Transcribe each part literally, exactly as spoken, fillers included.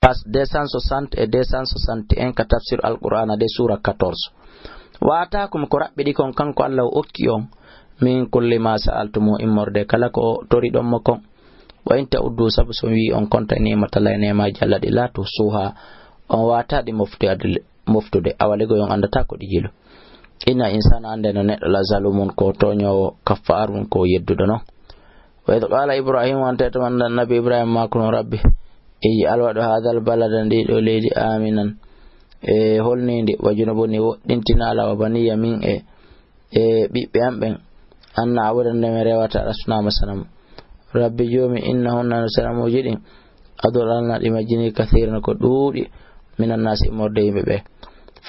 Page deux cent soixante et deux cent soixante et un ka tafsir Alqur'aana de, suura quatorze. Wa aataakum, ko raɓɓiɗi kon kanko Alla o okki on, min kulli ma sa'altumu, immorde kala ko toriɗon mo kon. Wa in ta'uddu, sabu so on wi'i on konta ni'matallahi, neemaaji Alla ɗi, la tuhsuha, on waata ɗi moftude, moftude, awa ligoy on anndataa ko ɗi jilu. Inna insaana, annde no neɗɗo la zalumun ko tooñoowo, kaffaarun ko yedduɗo non. Wa id qala Ibrahim, wonte to wonde Annabi Ibrahima maakno, Rabbi, ij'al, waɗu, haadal balada, ndi ɗo leydi, aaminan, e holniindi, wa junubuni, woɗɗintinaa, wa baniya, min e, e ɓiɓɓe am ɓen, an na'buda, nde mi rewata, al asnaama, sanamu. Rabbi Joomi, innahunna, no sanamuuji ɗin, adlalna, ɗi majjini, kathiran, ko ɗuuɗi, minan naasi, immorde yimɓe ɓe.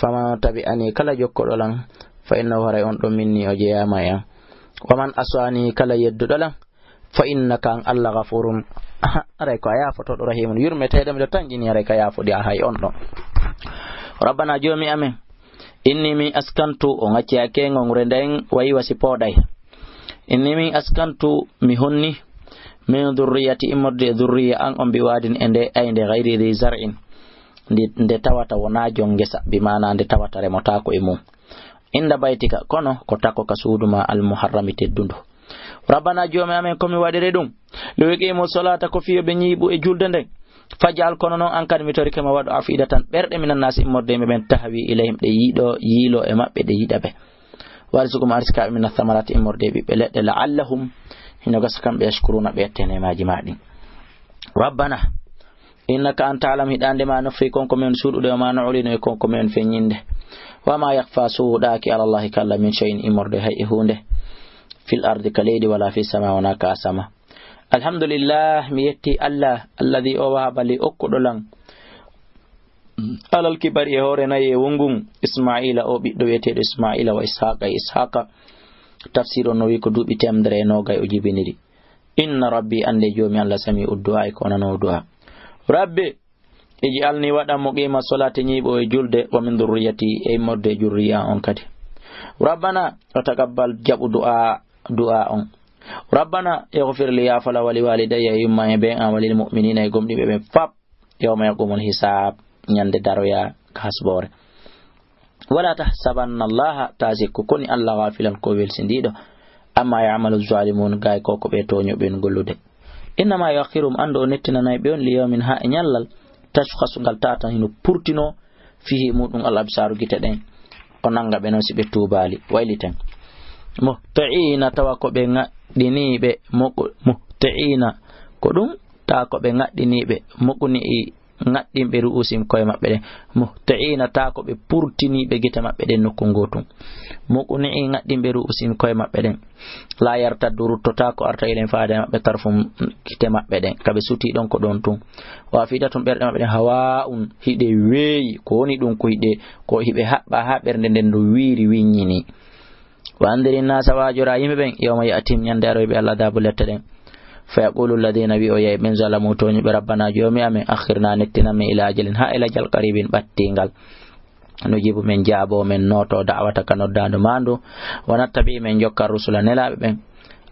Faman tabi'ani, kala jokkoɗo lan, fa innahu, haray on ɗon, minni, o jeyaama e an. Wa man asani, kala yedduɗo lan, fa innaka, an Alla, gafurun, haray ko a yaafotooɗo, rahimun, yurmeteeɗo, miɗo tanƴini, haray ka yaafoɗi a hay on ɗon. Rabbana, Joomi amen, inni min askantu, o ŋacci hakkee ngonre nden, wayi wasi pooɗay. Inni min askantu, mi honni, min durriyati, immorde e durriya an on, bi waadin, e nde aynde, gayri di zar'in, nde, nde tawata wonaa jon ngesa, bi maana nde tawata remotaako e mum. Inda baytika, kono ko takko ka suudu ma, al muharrami, teddundu. Rabbana, Joomi amen, ko mi waɗiri ɗum, li yuqimu solata, ko fii yo ɓe ñiiɓu e julde nden. Faj'al, kono noon an kadi mi torike ma, waɗu, afidatan, ɓerɗe, minan naasi, immorde e ɓen, tahwi ilayhim, ɗe yiɗo, yiilo e maɓɓe, ɗe yiɗa ɓe. Warzuqhum, arsikaaɓe, mina thamarati, immorde e ɓiɓɓe leɗɗe, la'allahum, hino gasa kamɓe, yashkuruna, ɓe ette neemaaji ma ɗin. Rabbana, innaka, an ta'lamu, hiɗande ma, nukhfi, kon ko men suuɗude, wa ma nu'linu, e kon ko men feññinde. Wa ma yakhfa, suuɗaaki, ala Allahi, ka Alla, min shay'in, immorde hay e huunde, fil ardi, ka leydi, wala fis sama, wonaa ka asama. Alhamdulillah, mi yetti Alla, alladhi, o wahaba li, okkuɗo lan, alal kibari, e hoore nayi e wongun, Ismaila, o ɓiɗɗo wi'eteeɗo Ismaila, wa Ishaqa, e Ishaqa. Tafsir on no wi'i ko duuɓi teemedere e noogay o jibiniri. Inna rabbi, annde Joomi Alla, sami'u du'a, ko nanoowo du'a. Rabbi, ij'alni, waɗan, muqima solati, ñiiɓo e julde, wa min durriyati, e immorde e jurriya on kadi. Rabbana, wa taqabbal, jaɓu du'a, du'a on. Rabbana, ighfir li, yaafala, wa li walidayya, e yumma e ben an, wa lil mu'minina, e gomɗiɓe ɓen fap. Yawma yaqumul hisaab, ñande daroya ka hasboore. Wala tahsabanna Allaha, taa sikku koni Alla, gaafilan, ko welsindiiɗo, amma ya'malu zalimun, gaay ko ko ɓe tooñuɓe ɓen gollude. Innama yuakhiruhum, anndu o nettinanay ɓe on, li yawmin, haa e ñallal, tashkhasu, ngal tawata hino purtinoo, fihi, muɗum, al absaru, gite ɗen. O nanga ɓe non si ɓe tuubaali. Wayliten. Muhti'ina, tawa ko ɓe ŋaɗɗiniiɓe, muqu-, muhti'ina, ko ɗum, tawa ko ɓe ŋaɗɗiniiɓe, muqni'i, ŋaɗɗinɓe, ru'usihim, ko'e maɓɓe ɗen. Muhti'ina, tawa ko ɓe purtiniiɓe gite maɓɓe ɗen nokku ngootun. Muqni'i, ŋaɗɗinɓe, ru'usihim, ko'e maɓɓe ɗen. La yartaddu, ruttotaako, arta, ilayhim, faade maɓɓe, tarfuhum, gite maɓɓe ɗen, ka ɓe sutii ɗon, ko ɗon tun. Wa afidatun, ɓerɗe maɓɓe ɗen, hawa'un, hiɗe weeyi, ko woni ɗum, ko hiɗe, ko hiɓe haɓɓa haa ɓernde nden no wiiri, wiññini. Wa andiri nnaasa, waajora yimɓe ɓen, yawma ya'tihim, ñande aroyɓe Alla, adaabu, lette ɗen. Fa yaqulu alladina, wi'oyay ɓen, zalamu, tooñuɓe, rabbana, Joomi amen, akhirna, nettinan men, ila ajalin, haa e lajal, qaribin, ɓattingal. Nujibu, men jaabo, men nooto, da'wataka, noddaandu maa ndu, wa nattabi, men jokka, rusula, nelaaɓe ɓen.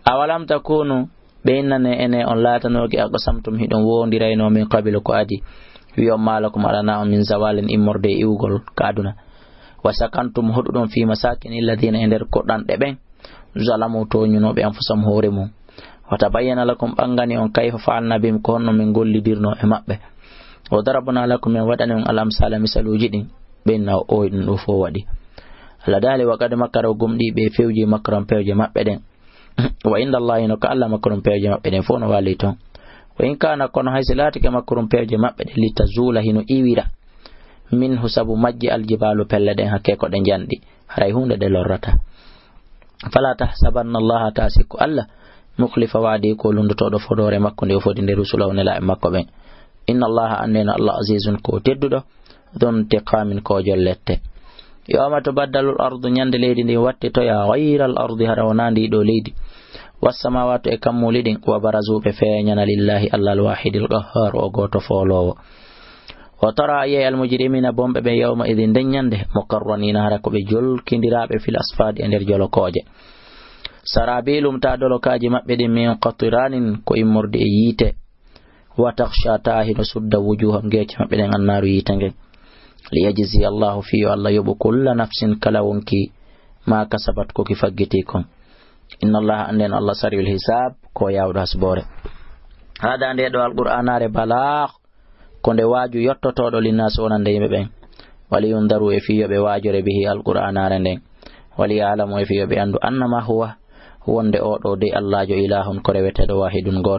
Awalam takunu, ɓe innane ene on laatanooki, aqsamtum, hiɗon woondiraynoo, min qabilu, ko adi, wi on ma lakum, alana on, min zawalin, immorde e iwgol ka aduna. Wa sakantum, hoɗuɗon, fi masakin alladina, e nder koɗanɗe ɓen, zalamu, tooñunooɓe, anfusahum, hoore mum. Wa tabayyana lakum, ɓangani on, kayfa fa'alna bihim, ko honno min gollidirnoo e maɓɓe. Wa darabna lakum, min waɗani on, al amsala, misaluuji ɗin. Ɓe inna o, o ɗum ɗo fof waɗi. Allah daali, wa qad makaru, gomɗii ɓe fewji, makran, pewje maɓɓe ɗen. Wa inda Allahi, no ka Allah, makrum, pewje maɓɓe ɗen fof no waalii ton. Wa in kana, kono hay si laatike makrum, pewje maɓɓe ɗen, li tazula, hino iwira, minhu, sabu majje, al jibalu, pelle ɗen, hakke ko ɗe njanɗi, haray huunde ɗe lorrata. Fala tahsabanna Allaha, ta sikku Allah, mukhlifa wa'dihi, ko lunndotooɗo fodoore makko nde o fodi nde rusulahu, nelaaɓe makko ɓen. Inna Allaha, anndeno Allah, azizun, ko tedduɗo, dhuntiqamin, ko jollette. Yawma tubaddalul ardu, ñande leydi ndin wattitoya, ghayral ardi, hara wonaa ndii ɗoo leydi. Wassamawatu, e kammuuli ɗin, wa barazu, ɓe feeñana, lillahi, Allah, al wahidil qahhar, o gooto fooloowo. Wa tara, a yi'ay, al mujrimina, bonɓe ɓen, yawma idin, nden ñande, muqarranina, hara ko ɓe jolkindiraaɓe, fil asfadi, e nder jolokooje. Sarabilum, ta dolokaaji maɓɓe ɗin, min qatiranin, ko immorde e yiite. وتغشى, tawa hino sudda, وجوههم, geece maɓɓe ɗen, النار, yiite ngen. ليجزي الله, fii yo Allah yoɓu, كل نفس, kala wonkii, ما كسبت, ko ki faggitii kon. إن الله, annden Allah, سريع الحساب, ko yaawɗo hasboore. Haadaa, ndee ɗoo Alqur'aanaare, بلاغ, ko nde waaju yottotooɗo, للناس, wonande yimɓe ɓen. ولينذروا, e fii yo ɓe waajore, به, Alqur'aanaare nden. وليعلموا, e fii yo ɓe anndu, أنما هو, wonde oo ɗoo dey Allaajo, إله, ko reweteeɗo, واحد, gooto.